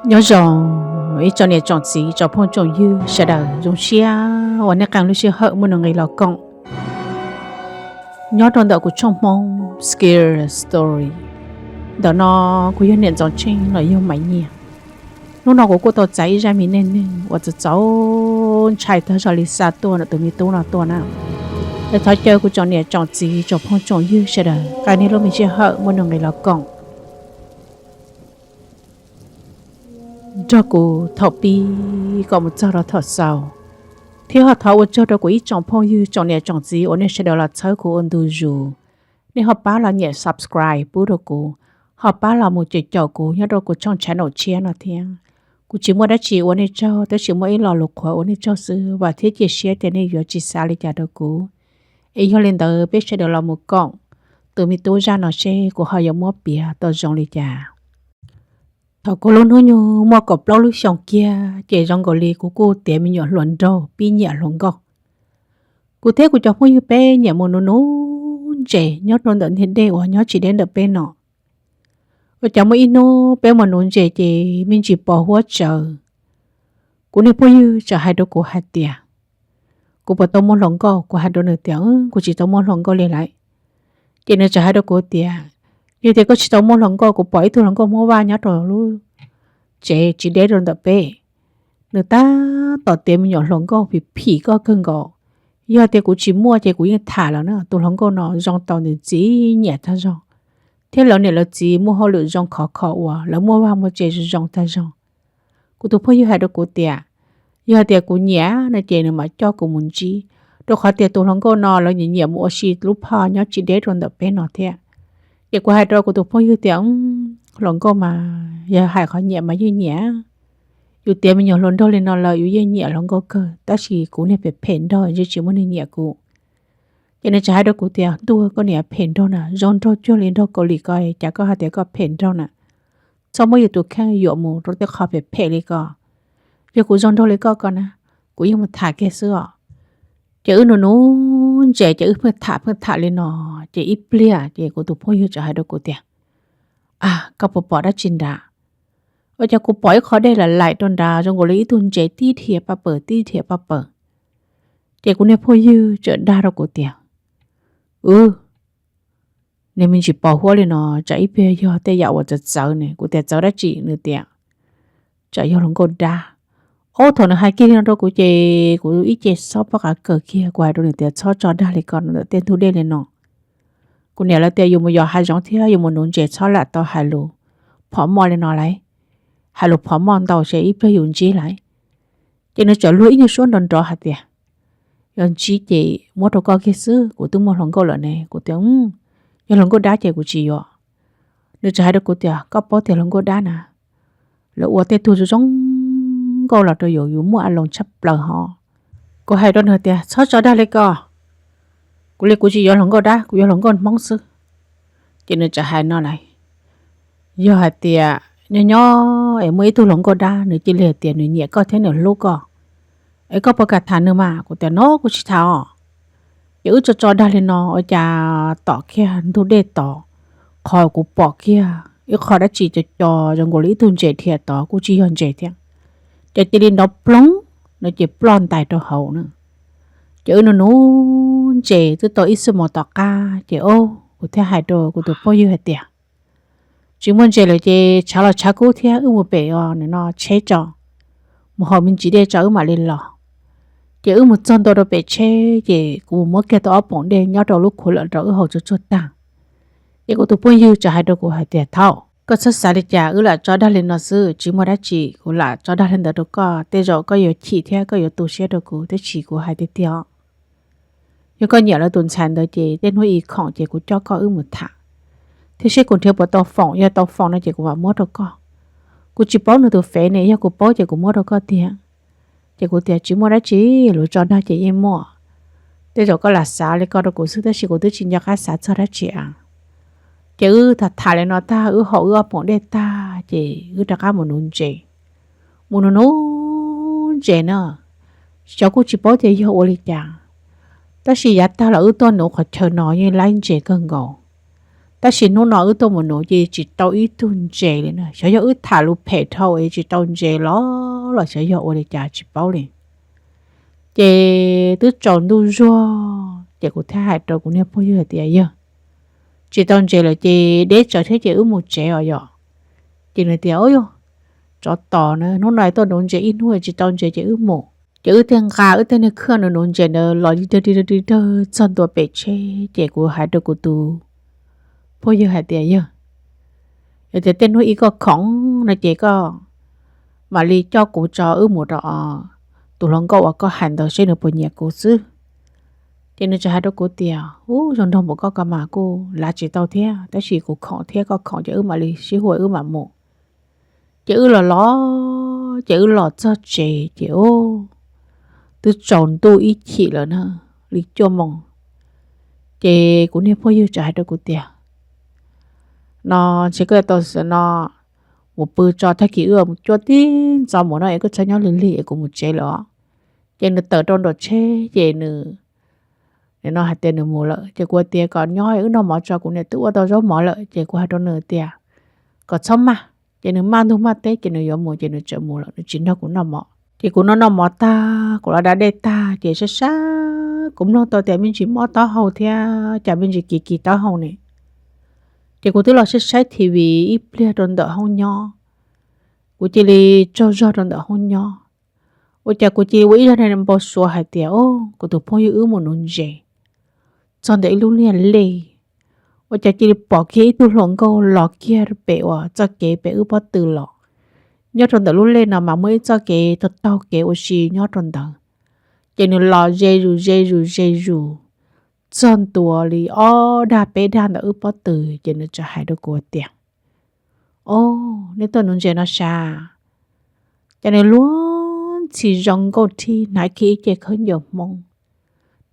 Nyob zoo ib tsoom niam tsoom txiv tsoom phooj tsoom ywg sawv daws, zoo siab uas nej qee lub sij hawm muaj nuj nqis los koom nyob rau ntawm kuv tshooj Hmoob Scary Story. Ntawm no kuv yog niam ntxoov tsheej los yog Maiv Nyiaj. Hnub no kuv kuj tau txais ib zaj me neej neeg uas txaus txaus ntshai tag zog li xa tuaj ntawm tus me tub no tuaj na. Es thov caw kuv tsoom niam tsoom txiv tsoom phooj tsoom ywg sawv daws qee nej lub me sij hawm muaj nuj nqis los koom nrog kuv thaum pib kom mus txog rau thaum xaus, thiab ho thov ua tsaug rau kuv ib tsoom phooj ywg tsoom niam tsoom txiv uas nej sawv daws los txhawb kuv ua ntu zus. Nej ho pab los nyem subscribe pub rau kuv, ho pab los mus caum caum kuv nyob rau kuv tshooj channel tshiab no thiab. Kuv tsis muaj dab tsi ua nej tsaug, tab sis muaj ib lo lus qhuav ua nej tsaug xwb, vam thiab cia siab tias nej yuav tsis xav li cas rau kuv. Es yog li ntawd peb sawv daws los mus koom tus me tub zaj no seb kuv ho yuav muab piav tau zoo li cas. Thaum kuv lub hnub nyoog muaj kaum plaub lub xyoos kiag ces zoo nkaus li kuv kuj tiav me nyuam hluas nraug pib nyiam hluas nkauj. Kuv thiab kuv cov phooj ywg peb nyiam mus nuv nuv ntses nyob rau ntawm niag dej uas nyob tsis deb ntawm peb no. Ua cas muaj ib hnub peb mus nuv ntses ces me ntsis pos huab tsawv. Kuv niag phooj ywg txawm hais rau kuv hais tias, kuv puas tau muaj hluas nkauj? Kuv hais rau nws tias, kuv tsis tau muaj hluas nkauj li lawm. Ces nws txawm hais rau kuv tias, yog tias koj tsis tau muaj hluas nkauj, kuv pom ib tug hluas nkauj Hmoob Vaj nyob rau lub tsev tsis deb rau ntawm peb. Nws tab tom tiav me nyuam hluas nkauj phim phim koj kawg nkaus. Yog tias kuv tsis muaj ces kuv yeej tham lawm na. Tus hluas nkauj no zoo tau nws txiv nyiam tag zog, thiab lawv niam lawv txiv muaj hauj lwm zoo khov kho uas lawv muaj vaj muaj tse zoo zoo tag zog. Kuv tus phooj ywg hais rau kuv tias, yog tias kuv nyiam no ces nws mam coj kuv mus ntsib, rau qhov tias tus hluas nkauj no lawv nyiam nyiam mus ua si lub phaj nyob tsis deb rau ntawm peb no thiab. Ces kuv hais rau kuv tus phooj ywg tias, hluas nkauj mas yog hais qhov nyiam mas yeej nyiam. Yus tiav me nyuam hluas nraug li no lawm yus yeej nyiam hluas nkauj kawg, tab sis kuv niag phem phem nraug ntshe tsis muaj neeg nyiam kuv. Ces nws txawm hais rau kuv tias, ntuj, koj niag phem nraug na, zoo nraug cuag li nraug Kaus Lim ko, cas koj hais tias koj phem nraug na? Txhob muab yus tus kheej yuam mus rau tej qho phem phem li ko. Yog kuv zoo nraug li koj ko na, kuv yeej mus tham kiag xwb os. Ces wb nuv nuv ntses ces wb pheej tham pheej tham li no, ces ib pliag ces kuv tus phooj ywg txawm hais rau kuv tias, a, koj puas pom dab tsi nrad? Ua cas kuv pom ib qho dej lam laim rau nrad zoo nkaus li ib tug ntses tib dhia paj pawg tib dhia paj pawg. Ces kuv niag phooj ywg txawm dag rau kuv tias, wb, niag me ntsis pos huab li no tsam ib pliag yog tej yam uas txawv txawv ne. Kuv tias, txawv dab tsi? Nws tias, tsam yog hluas nkauj dab. Ob, thaum nws hais kiag li no rau kuv ces kuv ib ce xob pob qa kawg kiag, kuv hais rau nws tias, txhob tso dag li ko ntawm tej ntug dej li no. Kuv niam lawv tias yus mus yos hav zoov thiab yus mus nuv ntses txhob lam tau hais lus phom moj li no lauj. Hais lus phom moj ntau ces ib pliag yus ntsib lauj. Ces nws txawm luag ib nyuag suab nrov nrov hais tias, yog ntsib ces muab rau koj kiag xwb, kuv twb muaj hluas nkauj lawm ne. Kuv tias, yog hluas nkauj dab ces kuv tsis yuav. Nws txawm hais rau kuv tias, koj paub tias hluas nkauj dab na, lawv ua tej tug zoo zoo nkauj los rau yus, yus muaj a loos tshaj plaws hos. Kuv hais rau nws tias, txhob tso dag li ko, kuv li kuv tsis yuav hluas nkauj dab, kuv yuav hluas nkauj Hmoob xwb. Ces nws txawm hais no lauj, yog hais tias nyob nyob es muaj ib tug hluas nkauj dab nws cia li hais tias nws nyiam koj thiab nws hlub koj, es koj puas kam tham nws mas? Kuv tias, no kuv tsis tham os. Ces wb tso tso dag li no ua cas tom kiag ntug dej tod, qhov kuv pom kiag ib qho dab tsi co co zoo nkaus li ib tug ntses dhia tod kuj tsis yog ntses thiab, ces cia li nrov ploog no ces ploj ntais rau hauv na. Ces wb nuv nuv ntses twb tau ib xuab moos tom qab ces, o, kuv thiaj hais rau kuv tus phooj ywg hais tias, tsis muaj ntses lawm ces tshav los tshav kub thiab, wb mus pem os nim no tsheb tso, mus haus me ntsis dej tso wb mam li los. Ces wb mus txog ntua rau pem tsheb ces kuv mus muab kiag tau ob poom dej nyob rau lub khuav lawm rau wb haus tsuag tsuag tag. Ces kuv tus phooj ywg txawm hais rau kuv hais tias, thaum koj txhob xav li cas, wb lam tso dag li no xwb tsis muaj dab tsi, kuv lam tso dag li ntawd rau koj, tej zaum koj yuav chim thiab koj yuav tu siab rau kuv, tab sis kuv hais tiag tiag, yog koj nyiam lawv tus ntxhais ntawd ces tej hnub ib khoom ces kuv coj koj wb mus tham, thiab seb kuv nrhiav puas tau foom, yog tau foom no ces kuv mam muab rau koj. Kuv tsis paub nws tus fev ne, yog kuv paub ces kuv muab rau koj tiag. Ces kuv tias, tsis muaj dab tsi, lus tso dag ces yeej muaj, tej zaum koj lam xav li ko rau kuv xwb tab sis kuv twb tsis nco qab xav txog dab tsi a. Ces wb tham tham li no tag, wb haus wb ob poom dej tag ces wb rov qab mus nuv ntses. Mus nuv nuv ntses na, xyov kuj tsis paub tias yog ua li cas, tab sis yav tag los wb tuaj nuv qhov chaw no yeej laib ntses kawg nkaus. Tab sis hnub no wb tuaj mus nuv ces tsis tau ib tug ntses li na, xyov yog wb tham lus phem dhau es tsis tau ntses los los xyov yog ua li cas tsis paub li. Ces twb tsaus ntuj zuag ces kuv thiaj hais rau kuv niag phooj ywg hais tias, Yog tsis tau ntses lawm ces deb tsawv thiab ces wb mus tsev os yom. Ces nws tias, Ub yog, tsov tos na, hnub no tuaj nuv ntses ib hnub tsis tau ntses ces wb mus. Ces wb thiaj nqa wb tej niag khwj nuv nuv ntses ntawd los li dawg li dawg txog ntua pem tsheb ces kuv hais rau kuv tus phooj ywg hais tias, Yog, yog tias tej hnub ib koj khoom no ces koj mam li coj kuv tso wb mus rau tus hluas nkauj uas koj hais ntawd seb nws puas nyiam kuv xwb. Ces nws txawm hais rau kuv tias, Ub, zoo nraug npaum koj ko mas kuj lav tsis tau thiab, tab sis kuv khoom thiab koj khoom ces wb mam li sib hua wb mam mus. Ces wb los los, ces wb los txog tsev ces ub, twb tsaus ntuj ib chim lawm na, li cuaj moos. Ces kuv niag phooj ywg txawm hais rau kuv tias, No ntshe koj yuav tau no mus pw tso, tag kis wb mus cuab tib ntxov mus no es koj txhob nyob lig lig es kuv mus tsev lawm os. Ces nws tawm rau nram tsheb ces nws no hais tias nws mus lawm. Ces kuv tias kom nyob wb noj mov tso, kuv niam twb ua tau zaub mov lawm. Ces kuv hais rau nws tias kom txhob maj, ces nws maj ntug maj teb ces nws yuav mus ces nws txawm mus lawm, nws tsis nrog kuv noj mov. Ces kuv noj noj mov tag, kuv los da dej tag ces saib saib kuv mloog tau tias me ntsis mob taub hau thiab cas me ntsis kis kis taub hau ne. Ces kuv twb los saib saib T V ib pliag rau ntawm hoob nyob, kuv cia li tsaug zog rau ntawm hoob nyob. Ua cas kuv cia li ua ib zaj neeg npau suav hais tias, O, kuv tus phooj ywg wb mus nuv ntses txog ntawm ib lub niag lej, ua cas cia li pom kiag ib tug hluas nkauj los kiag pem uas txoj kev pem wb pob tw los, nyob rau ntawm lub lej no mas muaj ib txoj kev taug taug kev ua si nyob rau ntawd. Ces nws los ze zus ze zus ze zus txog ntua li ob dag peb dag ntawm wb pob tw ces nws txawm hais rau kuv tias, O, nej tuaj nuv ntses no sav? Ces nws luag ntxhi zoo nkauj thiab hnav kiag ib ce khaub ncaws Hmoob,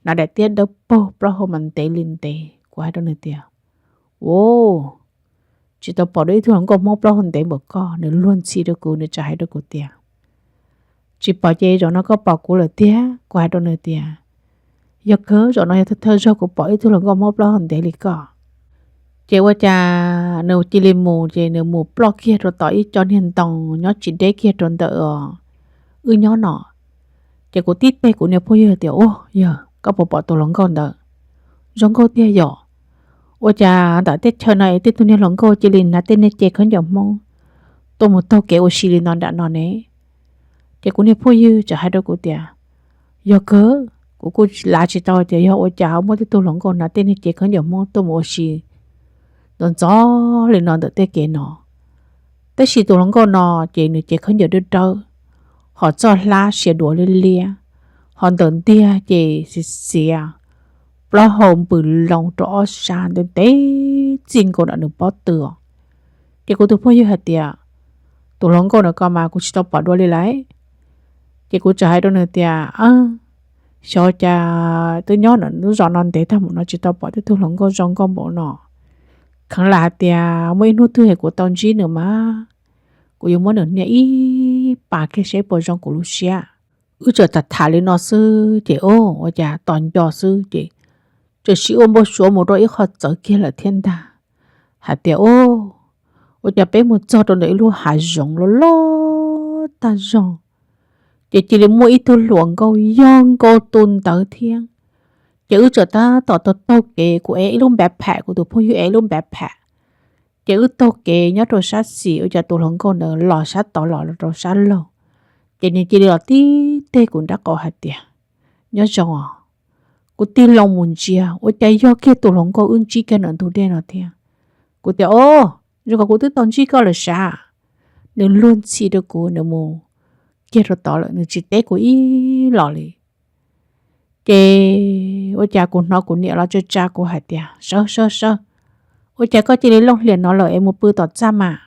hnav daim tiab dawb paug, plaub hau mas ntev li ntev. Kuv hais rau nws tias, O, tsis tau pom dua ib tug hluas nkauj Hmoob plaub hau ntev npaum koj. Nws luag ntxhi rau kuv, nws txawm hais rau kuv tias, Tsis pom ces zaum no koj pom kuv lawm tiag. Kuv hais rau nws tias, Yog kawg, zaum no yog thawj thawj zaug kuv pom ib tug hluas nkauj Hmoob plaub hau ntev li koj. Ces ua cas nws cia li mus, ces nws mus ploj kiag rau tom ib co niag ntoo nyob tsis deb kiag rau ntawm wb nyob no. Ces kuv tib teg kuv niag phooj ywg tias, O, yog koj puas pom tus hluas nkauj ntawd? Zoo nkauj tiag yom. Ua cas ntawm teb chaws no es tej tug niag hluas nkauj cia li hnav tej niag ce khaub ncaws Hmoob tuaj mus taug kev ua si li no nram no ne? Ces kuv niag phooj ywg txawm hais rau kuv tias, Yog kawg, kuv kuj lav tsis tau tias yog ua cas ho muaj tej tug hluas nkauj hnav tej niag ce khaub ncaws Hmoob tuaj mus ua si ntxov ntxov li no ntawm tej kev no. Tab sis tus hluas nkauj no ces nws ce khaub ncaws dawb dawb, ho txoj hlab sia duav liab liab, ho ntawm ntiag ces xiav xiav, plaub hau npws loo rau ob sab ntev ntev txij nkaus nram nws pob tw. Ces kuv tus phooj ywg hais tias, Tus hluas nkauj no ko mas kuv tsis tau pom dua li lawm. Ces kuv txawm hais rau nws tias, Xyov cas twb nyob ntawm lub zos no ntev tag mus no tsis tau pom tej tug hluas nkauj zoo nkauj npaum no. Kheev lam hais tias muaj ib hnub twg kuv tau ntsib nws mas kuv yuav muab nws hnia ib pas kiag seb puas zoo kuv lub siab. Wb txawm tham tham li no xwb ces o, ua cas tos nco xwb ces txawm sim ua npau suav mus rau ib qho txawv kiag lawm thiab ntag. Hais tias, O, ua cas peb mus txog rau ntawm ib lub hav zoov loj loj tag zog, ces cia li muaj ib tug hluas nkauj yog nkauj tu ntawd thiab. Ces wb txawm tab tom taug taug kev, kuv ev ib lub npav pham, kuv tus phooj ywg ev ib lub npav pham. Ces wb taug kev nyob rau sab xis, ua cas tus hluas nkauj ntawd los sab tod los rau sab laug. Ces nws cia li los tib teg kuv nraub qaum hais tias, Nyob zoo os. Kuv tig loo mus ntsia ua cas yog kiag tus hluas nkauj wb ntsib kiag ntawm ntug dej no thiab. Kuv tias, O, zoo kawg kuv twb tau ntsib koj lawm sav. Nws luag ntxhi rau kuv, nws mus kiag rau tod lawm, nws tsis teb kuv ib los li. Ces ua cas kuv hnov kuv niam los tsa tsa kuv hais tias, Sawv sawv sawv, ua cas koj cia li looj hlias no lawm es mus pw tom txaj mas.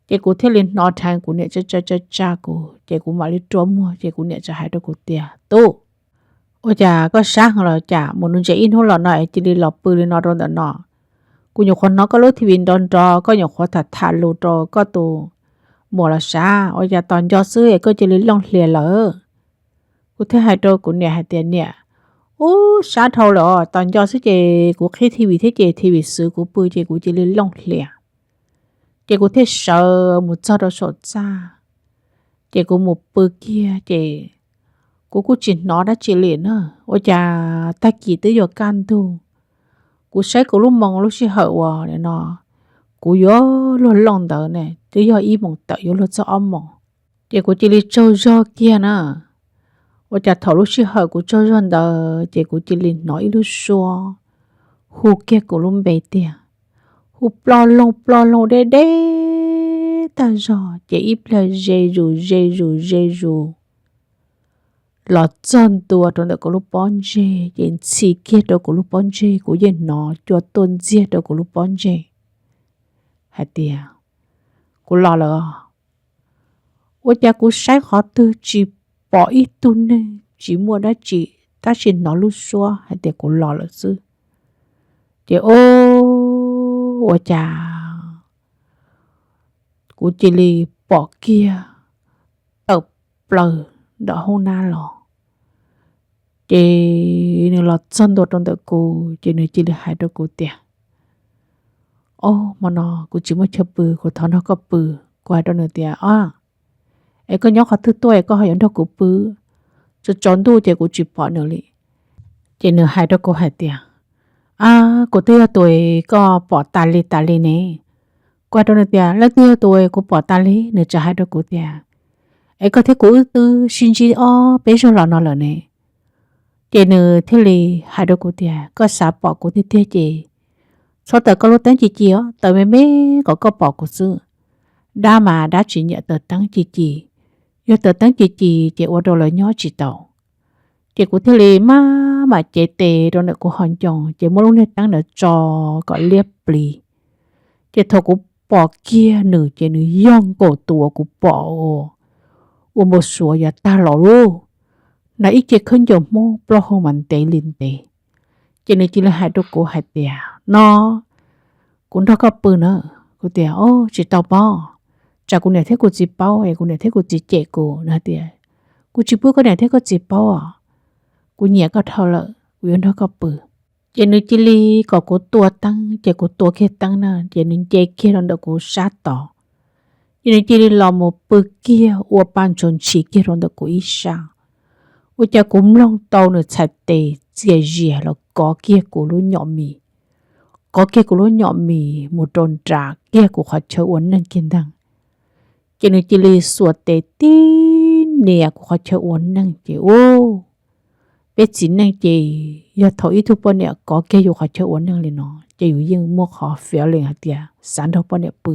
Ces kuv thiaj li hnov dheev kuv niam tsa tsa tsa tsa kuv, ces kuv mam li rua muag, ces kuv niam txawm hais rau kuv tias, Tub, ua cas koj sab heev los cas, mus nuv ntses ib hnub los no es cia li los pw li no rau ntawm no? Kuv nyuam qhuav hnov koj lub TV nrov nrov, koj nyuam qhuav tham tham lus rau koj tus muam los sav, ua cas tos nco xwb es koj cia li looj hlias lawm? Kuv thiaj hais rau kuv niam hais tias, Niam, ub sab dhau lawm os, tos nco xwb ces kuv qhib T V thiab ces T V xwv kuv pw ces kuv cia li looj hlias. Ces kuv thiaj sawv mus txog rau saum txaj, ces kuv mus pw kiag ces kuv kuj tsis hnov dab tsi li na. Ua cas tag kis twb yuav kaj ntug, kuv saib kuv lub moos lub sij hawm uas no kuv yuav luag looj ntawd ne twb yog ib moos tawm yuav luag txog ob moos. Ces kuv cia li tsaug zog kiag na. Ua cas thaum lub sij hawm kuv tsaug zog ntawd ces kuv cia li hnov ib lub suab hu kiag kuv lub npe tiag, hu ploj loog ploj loog deb deb tag zog ces ib pliag ze zus ze zus ze zus los txog ntua rau ntawm kuv lub pob ntseg ces ntxhi kiag rau kuv lub pob ntseg, kuv yeej hnov cua tuaj ntxiag rau kuv lub pob ntseg hais tias, kuv los lawm os. Ua cas kuv saib qhov twg tsis pom ib tug neeg, tsis muaj dab tsi, tab sis hnov lub suab hais tias kuv los lawm xwb. Ces o, ua cas kuv cia li pom kiag tawm plaws ntawm hoob nab los. Ces nws los txog ntua rau ntawm kuv ces nws cia li hais rau kuv tias, o, hmo no kuv tsis muaj chaw pw, kuv thov nrog koj pw. Kuv hais rau nws tias, o, es koj nyob qhov twg tuaj es koj ho yuav nrog kuv pw? Tsaus tsaus ntuj ces kuv tsis pom nws li. Ces nws hais rau kuv hais tias, a, kuv twb yog tus koj pom tas li tas li ne. Kuv hais rau nws tias, leej twg yog tus kuv pom tas li? Nws txawm hais rau kuv tias, es koj thiab kuv wb twb sib ntsib ob peb zaug los no lawm ne. Ces nws thiaj li hais rau kuv tias, koj xav pom kuv tiag tiag ces txhob taws koj lub teeb ci ci os, taws me me kom koj pom kuv xwb. Dab mas dab tsis nyiam taws teeb ci ci, yog taws teeb ci ci ces ua rau lawv nyob tsis tau. Ces kuv thiaj li maj mam cev tes rau ntawm kuv hauv ncoo ces muab lub niag teeb ntawd tso kom liab plis. Ces thaum kuv pom kiag nws ces nws yog nkaus tus uas kuv pom ua npau suav yav tag los lauj, hnav ib ce khaub ncaws Hmoob plaub hau mas ntev li ntev. Ces nws cia li hais rau kuv hais tias, no, kuv nrog koj pw na. Kuv tias, o, tsis tau pob, tsam kuv niam thiab kuv txiv paub es kuv niam thiab kuv txiv cem kuv. Nws hais tias, kuv tsis pub koj niam thiab koj txiv paub os, kuv nyiam koj dhau lawm, kuv yuav nrog koj pw. Ces nws cia li kom kuv tua teeb, ces kuv tua kiag teeb na, ces nws nce kiag rau ntawm kuv sab tod. Ces nws cia li los mus pw kiag ua pa ntshauv ntshis kiag rau ntawm kuv ib sab. Ua cas kuv mloog tau nws txhais tes txias zias los kov kiag kuv lub nyom mis, kov kiag kuv lub nyom mis mus rau nram kiag kuv qhov chaw ua neeg kiag ntag. Ces nws cia li xuas tes tib nias kuv qhov chaw ua neeg ces u, peb txiv neej ces yog thaum ib tug poj niam kov kiag yus qhov chaw ua neeg li no ces yus yeej muaj qhov feeling hais tias xav nrog poj niam pw.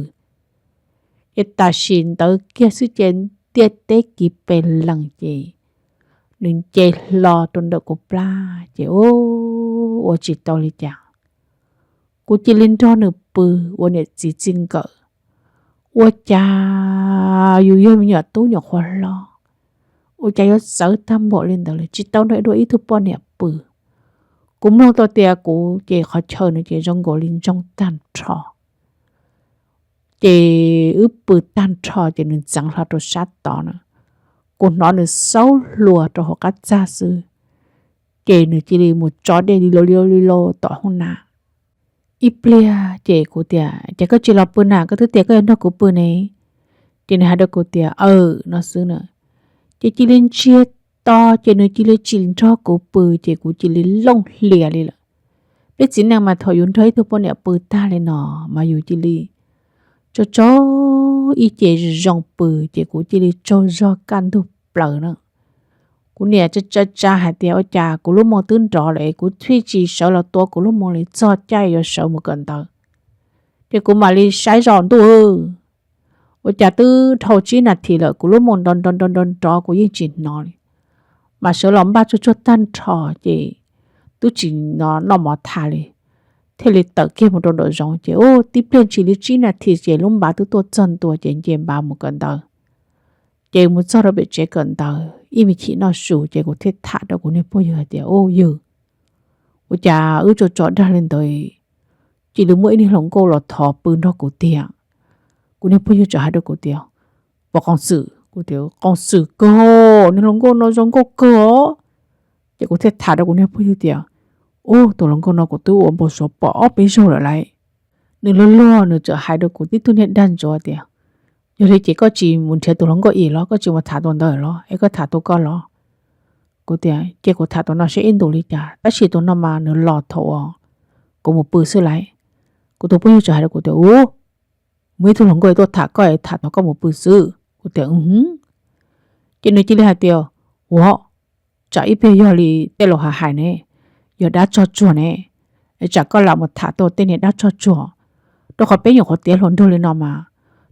Ces tam sim ntawd kiag xwb ces ntiaj teb kiv pes lees ces nws nce hlo rau ntawm kuv plab ces u, ua tsis tau li cas, kuv cia li nrog nws pw ua niam txiv txij nkawm. Ua cas yus yog me nyuam tub nyuam qhuav hlob, ua cas yuav txawv tag npaum li ntawd li, tsis tau nrog dua ib tug poj niam pw. Kuv mloog tau tias kuv ces qhov chaw no ces zoo nkaus li ntsoog tag nrho. Ces wb pw tag nrho ces nws ntxeev hlo rau sab tod na. Kuv hnov nws xaub hlua rau hauv qab txaj xwb, ces nws cia li mus tso dej li lau li lau li lau tom hoob nab. Ib pliag ces kuv tias, ces koj tsis los pw na, koj twb tias koj yuav nrog kuv pw ne. Ces nws hais rau kuv tias, aw, no xwb na. Ces cia li ntsiag to, ces nws cia li tsis nrog kuv pw, ces kuv cia li looj hlias li lawm. Peb txiv neej mas thaum yus nrog ib tug poj niam pw tag li no mas yus cia li tso tso ib ce zoo pw, ces kuv cia li tsaug zog kaj ntug plaws na. Kuv niam tsa tsa tsa hais tias ua cas kuv lub moo twb nrov lawm es kuv thiaj tsis sawv los tua kuv lub moo li, txog caij yuav sawv mus kawm ntawv. Ces kuv mam li saib zoj ntuj, ua cas twb dhau tsib nas this lawm, kuv lub moo nrov nrov nrov nrov nrov kuv yeej tsis hnov li. Mas sawv los npaj tsuag tsuag tag nrho ces twb tsis noj mov tha li, thiaj li tawm kiag mus rau nraum zoov ces u tib pliag ntshis li tsib nas this ces lub npav twb tuaj txog ntua ces nce npav mus kawm ntawv. Ces mus txog rau pem tsev kawm ntawv ib me chim noj su ces kuv thiaj tham rau kuv niag phooj ywg hais tias, u yawg, ua cas wb tso tso dag li ntawd, cia li muaj ib niag hluas nkauj los thov pw nrog kuv tiag. Kuv niag phooj ywg txawm hais rau kuv tias, pom qoos xwm? Kuv tias, qoos xwm kawg, niag hluas nkauj no zoo nkauj kawg os. Ces kuv thiaj tham rau kuv niag phooj ywg tias, Ub, tus hluas nkauj no kuv twb ua npau suav pom ob peb zaug lawm lauj. Nws luag luag nws txawm hais rau kuv tib tug niag dag ntsuav tias, Yog li ces koj tsis mus nrhiav tus hluas nkauj ib los, koj tsis mus tham tus ntawd los, es koj tham tus ko los? Kuv tias, Ces kuv tham tus no saib ib ntus li cas, tab sis tus no mas nws los thaum uas kuv mus pw xwb lauj. Kuv tus phooj ywg txawm hais rau kuv tias, Ub, muaj ib tug hluas nkauj tuaj tham koj, tham thaum koj mus pw xwb. Kuv tias, Ub. Ces nws cia li hais tias, Ua, tsam ib pliag yog li tej laus hais hais ne, yog dab tsog tsuag ne, tsam koj lam mus tham tau tej niag dab tsog tsuag, rau qhov peb nyuam qhuav tiav hluas nraug li no mas,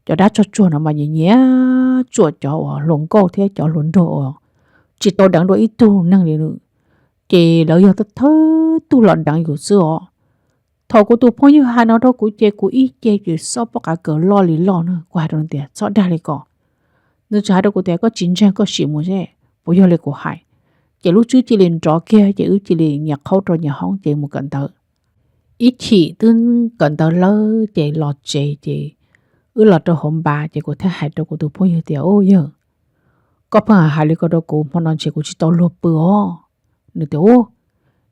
cov dab tsog tsuag no mas nyiam nyiam tsuam cov uas hluas nkauj thiab cov hluas nraug uas tsis tau deev dua ib tug neeg li lawm, ces lawv yog thawj tug los deev yus xwb os. Thaum kuv tus phooj ywg hais no rau kuv ces kuv ib ce ces xob pob qav kawg loj li loj na, kuv hais rau nws tias, Txhob dag li ko. Nws txawm hais rau kuv tias, Koj tsis ntseeg koj sim mus seb puas yog li kuv hais. Ces lub tswb cia li nrov kiag ces wb cia li nyias qhaub rau nyias hoob ces mus kawm ntawv. Ib chim twb kawm ntawv lawm ces los tsev ces wb los rau hauv npav ces kuv thiaj hais rau kuv tus phooj ywg tias, Ub yawg, koj pheej hais li ko rau kuv, hmo no ntshe kuv tsis tau luag pw os. Nws tias, Ub,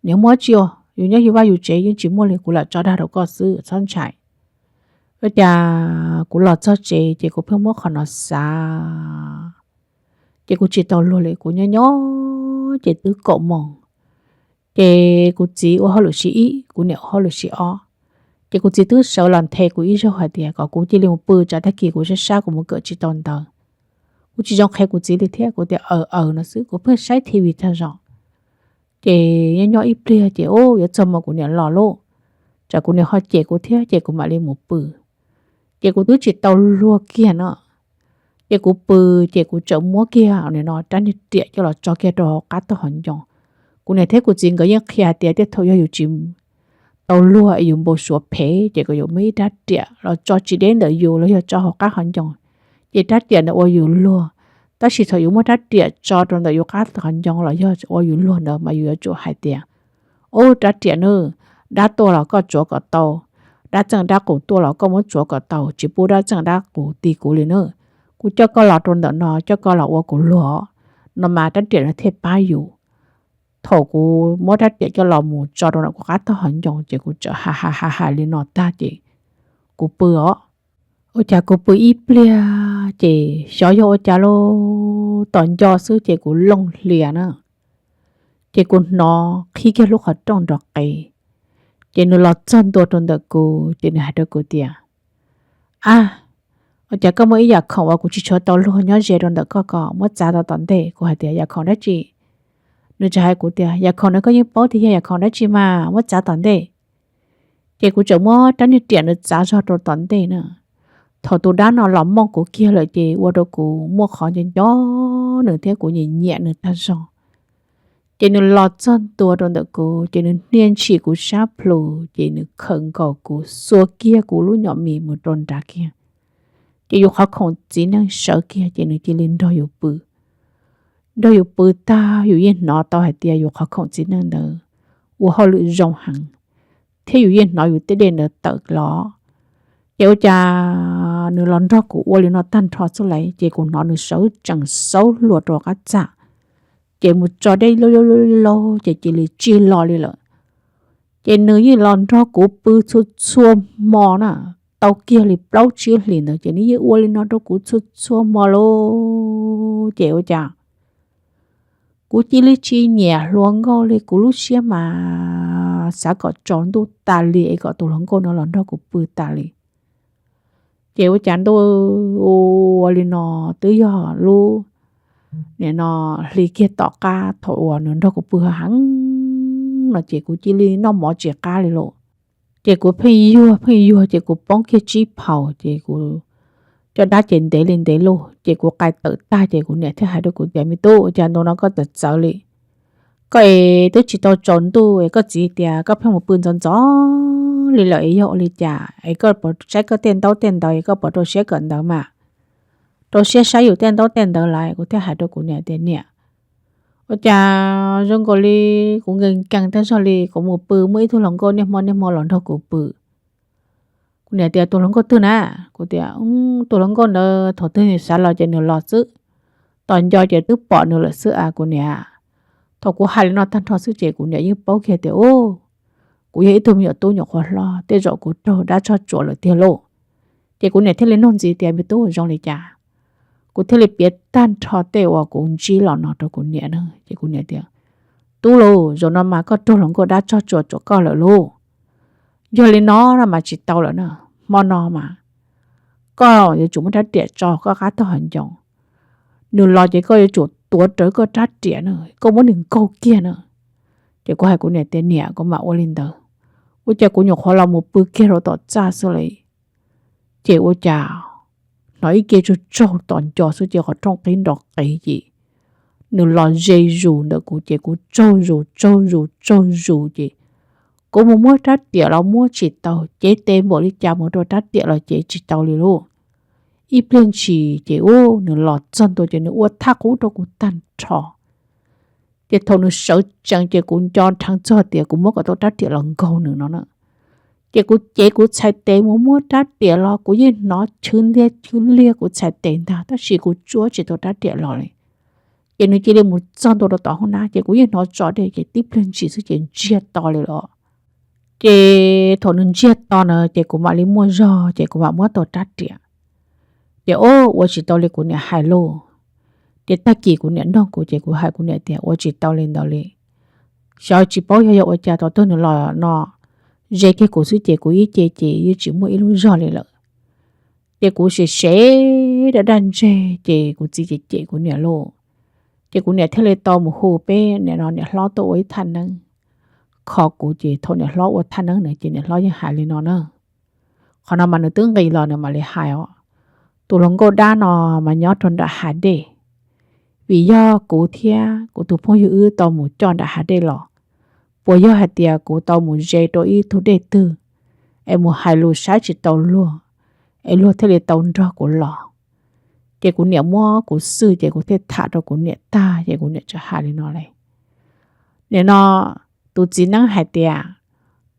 niam muab tsi os, yus nyob yus vaj yus tsev yeej tsis muaj li, kuv lam tso dag rau koj xwb, txhob ntshai. Ua cas kuv los txog tsev ces kuv pheej muab qhov no xav, ces kuv tsis tau luag li, kuv nyob nyob ces twb kaum moos. Ces kuv txiv ua hauj lwm shift ib, kuv niam ua hauj lwm shift ob. Ces kuv txiv twb sawv los nthe kuv ib zaug hais tias kom kuv cia li mus pw, tsam tag kis kuv sab sab kuv mus kawm tsis tau ntawv. Kuv tsis zoo qhia kuv txiv li thiab, kuv tias aws aws no xwb, kuv pheej saib T V tag zog. Ces nyob nyob ib pliag ces ub yuav txog hmo kuv niam los lauj, tsam kuv niam ho cem kuv thiab ces kuv mam li mus pw. Ces kuv twb tsis tau luag kiag no, ces kuv pw, ces kuv txawm muab kiag nim no rab niag riam coj los tso kiag rau hauv qab tog hauv ncoo. Kuv niam thiab kuv txiv nkawd yeej qhia hais tias tej thaum yog yus tsis tau luag es yus npau suav phem ces kom yus muab ib rab riam los tso tsis deb ntawm yus los yog tso hauv qab hauv ncoo, ces rab riam ntawd ua yus luag. Tab sis thaum yus muab rab riam tso rau ntawm yus qab hauv ncoo los yog ua yus luag ntawd mas yus yuav tsum hais tias, Ub, rab riam nawb, dab tuaj los koj tsuav kom tau, dab txeej dab qus tuaj los koj muab tsuav kom tau, tsis pub dab txeej dab qus ti kuv li nawb. Kuv coj koj los rau ntawm no, coj koj los ua kuv luag no mas rab riam no thiaj pab yus. Thaum kuv muab rab riam coj los mus tso rau ntawm kuv qab tog hauv ncoo ces kuv txawm ha ha ha hais li no tag ces kuv pw os. Ua cas kuv pw ib pliag ces xyov yog ua cas lauj, tom nco xwb ces kuv looj hlias na, ces kuv hnov qhib kiag lub qhov rooj nrov qees. Ces nws los txog ntua rau ntawm kuv ces nws hais rau kuv tias, Ab, ua cas koj muaj ib yam khoom uas kuv tsis tshua tau luag nyob ze rau ntawm koj ko, muab txav tau tom ntej? Kuv hais tias, Yam khoom dab tsi? Nws txawm hais kuv tias, Yam khoom no koj yeej paub tias yog yam khoom dab tsi mas, muab txav tom ntej. Ces kuv txawm muab rab niag riam ntawd txav zog rau tom ntej na. Thaum tus dab no los mooj kuv kiag lawm ces ua rau kuv muaj qhov nco nco nws thiab kuv nyiam nyiam nws tag zog. Ces nws los txog ntua rau ntawm kuv ces nws hnia ntshis kuv sab plhu ces nws khawm nkaus kuv xuas kiag kuv lub nyom mis mus rau nrad kiag. Ces yus qhov khoom txiv neej sawv kiag ces nws cia li nrog yus pw. Nrog yus pw tag yus yeej hnov tau hais tias yus qhov khoom txiv neej ntawd ua hauj lwm zoo heev, thiab yus yeej hnov yus tej dej ntawd tawm los. Ces ua cas nws los nrog kuv ua li no tag nrho xwb lawm ces kuv hnov nws sawv tsees xaub hlua rau qab txaj, ces mus tso dej laug laug ces cia li tsis los li lawm. Ces nws yeej los nrog kuv pw txhua txhua hmo na, tau kiag li plaub tsib hlis ntawd ces nws yeej ua li no rau kuv txhua txhua hmo lauj. Ces ua cas kuv cia li tsis nyiam hluas nkauj li, kuv lub siab mas xav kom tsaus ntuj tas li es kom tus hluas nkauj no los nrog kuv pw tas li. Ces ua cas ntuj ua li no twb yog lub nim no hli kiag tom qab thaum uas nws nrog kuv pw heev no ces kuv cia li noj mov tsis qab li lauj. Ces kuv pheej yuag pheej yuag ces kuv poob kiag tsib phaus ces kuv coj dab ces ntev li ntev lauj. Ces kuv qais tawm tag ces kuv niam thiaj hais rau kuv tias, Me tub, ua cas ntu no koj txawv txawv li? Koj es twb tsis tau tsaus ntuj es koj txiv tias koj pheej mus pw ntxov ntxov li lawm es yog ua li cas es koj puas saib koj tej ntaub tej ntawv es koj puas rau siab kawm ntawv mas? Rau siab saib yus tej ntaub tej ntawv lawm. Kuv thiaj hais rau kuv niam tias, Niam, ua cas zoo nkaus li kuv nkees nkees tag zog li, kuv mus pw muaj ib tug hluas nkauj niaj hmo niaj hmo los nrog kuv pw. Kuv niam tias, Tus hluas nkauj twg na? Kuv tias, Tus hluas nkauj ntawd thaum twg nws xav los ces nws los xwb, tos nco ces twb pom nws lawm xwb as kuv niam. Thaum kuv hais li no tag nrho xwb ces kuv niam yeej paub kiag tias, u, kuv yog ib tug me nyuam tub nyuam qhuav hlob, tej zaum kuv raug dab tsog tsuam lawm tiag lauj. Ces kuv niam thiaj li nug ntxiv tias, me tub, zoo li cas? Kuv thiaj li piav tag nrho tej uas kuv ntsib los no rau kuv niam na. Ces kuv niam tias, tub lauj, zaum no mas koj raug hluas nkauj dab tsog tsuam tsuam koj lawm lauj. Yog li no no mas tsis tau lawm na, hmo no mas koj yuav tsum muab rab riam tso koj qab tog hauv ncoo. Nws los ces koj yuav tsum tuav rawv koj rab riam na, koj muab nws nkaug kiag na. Ces kuv hais kuv niam tias, niam, kuv mam ua li ntawd. Ua cas kuv nyuam qhuav los mus pw kiag rau tom txaj xwb li, ces ua cas hnov ib ke tsaug tsaug tom nco xwb ces qhov rooj qhib nrov qev ces nws los ze zus ntawm kuv ces kuv tsaug zus tsaug zus tsaug zus ces kuv mus muab rab riam los muab tsis tau, cev tes npaum li cas mus rau rab riam los cev tsis tau li lauj. Ib pliag ntshis ces u, nws los txog ntua ces nws ua thaj qub rau kuv tag nrho. Ces thaum nws sawv tsees ces kuv nco dheev txog tias kuv muab kom tau rab riam los nkaug nws no na. Ces kuv cev kuv txhais tes mus muab rab riam los kuv yeej hnov chwv liag chwv liag kuv txhais tes ntag tab sis kuv tsuab tsis tau rab riam los li. Ces nws cia li mus txog ntua rau tom hoob nab ces kuv yeej hnov tso dej ces tib pliag ntshis xwb ces ntsiag to li lawm. Ces thaum nws ntsiag to na ces kuv mam li muaj zog ces kuv mam muab tau rab riam. Ces o, ua tsis tau li kuv niam hais lauj. Ces tag kis kuv niam nug kuv ces kuv hais kuv niam tias ua tsis tau li ntawd li. Xyov tsis paub yog yog ua cas tau tuag nws los no ze kiag kuv xwb ces kuv ib ce ces yeej tsis muaj ib lub zog li lawm. Ces kuv sev sev daj daj ntseg ces kuv txiv cem cem kuv niam lauj. Ces kuv niam thiaj li tau mus hu peb niam no niam hlob tuaj ua ib thaj neeb kho kuv ces thaum niam hlob ua thaj neeb na ces niam hlob yeej hais li no na. Qhov no mas nws twb nqis los nws mam li hais os. Tus hluas nkauj dab no mas nyob rau nram hav dej. Vim yog kuv thiab kuv tus phooj ywg wb tau mus coj nram hav dej los, puas yog hais tias kuv tau mus ze rau ib tug dej twg es mus hais lus saib tsis taus luag es luag thiaj li tau nrog kuv los. Ces kuv niam muab kuv xwj ces kuv thiaj tham rau kuv niam tag ces kuv niam txawm hais li no li. Nim no tus txiv neeb hais tias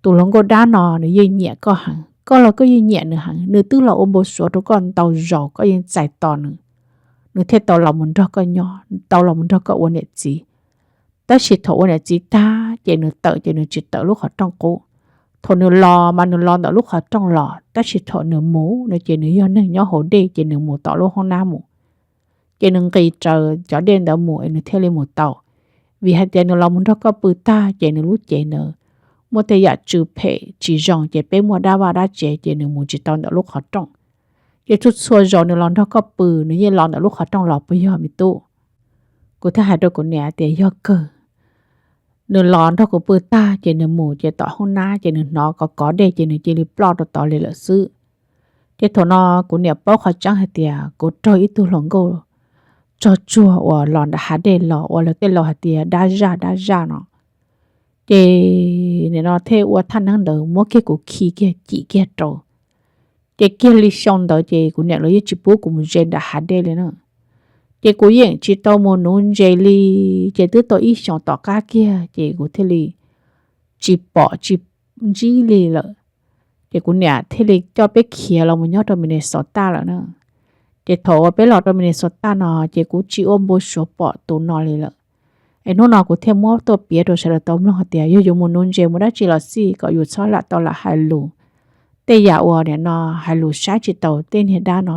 tus hluas nkauj dab no nws yeej nyiam koj heev, koj los koj yeej nyiam nws heev, nws twb los ua npau suav rau koj ntau zaus koj yeej txais tos nws, nws thiaj tau los mus nrog koj nyob, tau los mus nrog koj ua niam txiv. Tab sis thaum ua niam txiv tag ces nws tawm ces nws tsis tawm lub qhov rooj qub. Thaum nws los mas nws los ntawm lub qhov rooj los, tab sis thaum nws mus no ces nws yog neeg nyob hauv dej ces nws mus tom lub hoob nab mus. Ces nws nqis raws cov dej ntawd mus es nws thiaj li mus tau. Vim hais tias nws los mus nrog koj pw tag ces nws lub cev ntawd muaj tej yam tsw phem tsis zoo ces peb muaj dab vaj dab tsev ces nws mus tsis tau ntawm lub qhov rooj. Ces txhua txhua zaus nws los nrog koj pw nws yeej los ntawm lub qhov rooj los puas yog me tub? Kuv thiaj hais rau kuv niam tias yog kawg. Nws los nrog kuv pw tag ces nws mus ces tom hoob nab ces nws hnov kov kov dej ces nws cia li ploj rau tod li lawm xwb. Ces thaum no kuv niam paub qhov tseeb hais tias kuv raug ib tug hluas nkauj tsog tsuag uas los nram hav dej los uas lawv tej laus hais tias dab zaj dab zaj no. Ces nim no thiaj ua thaj neeb ntawd muab kiag kuv khi kiag cim kiag rau. Ces kiag li xyoo ntawd ces kuv niam lawv yeej tsis pub kuv mus ze nram hav dej li na. Ces kuv yeej tsis tau mus nuv ntses li, ces twb tau ib xyoos tom qab kiag ces kuv thiaj li tsis pom tsis ntsib li lawm. Ces kuv niam thiaj li coj peb khiav los mus nyob rau Minnesota lawm na. Ces thaum uas peb los rau Minnesota no ces kuv tsis ua npau suav pom tus no li lawm. Es hnub no kuv thiaj muab tuaj piav rau sawv daws tau mloog hais tias yog yus mus nuv ntses mus dab tsi los xij kom yus txhob lam tau lam hais lus. Tej yam uas nim no hais lus saib tsis taus tej niag dab no,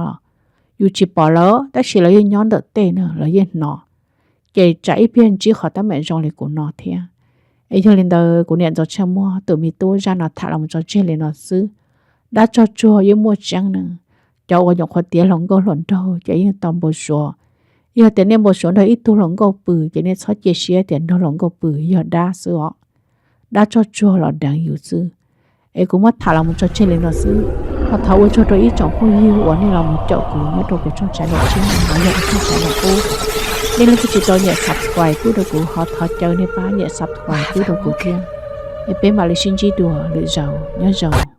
yus tsis pom lawv tab sis lawv yeej nyob ntawm tej na, lawv yeej hnov. Ces tsam ib pliag ntsib qhov teeb meem zoo li kuv no thiab. Es yog li ntawd kuv niam Ntxoov Tsheej muab tus me tub zaj no tham los mus tso tseg li no xwb. Dab tsog tsuag yeej muaj tseeb na. Cov uas nyuam qhuav tiav hluas nkauj hluas nraug ces yeej tau npau suav. Yog tias nej npau suav nrog ib tug hluas nkauj pw ces nej txhob cia siab tias nrog hluas nkauj pw yog dab xwb os. Dab tsog tsuag los deev yus xwb. Es kuv muab tham los mus tso tseg li no xwb. Ho thov ua tsaug rau ib tsoom phooj ywg uas nej los mus caum kuv nyob rau kuv tshooj tshav nram tshiab no los yog kuv tshooj tshav nram qub. Nej leej twg tsis tau niam subscribe pub rau kuv ho thov caw nej pab niam subscribe pub rau kuv thiab. Es peb mam li sib ntsib dua lwm zaus, nyob zoo.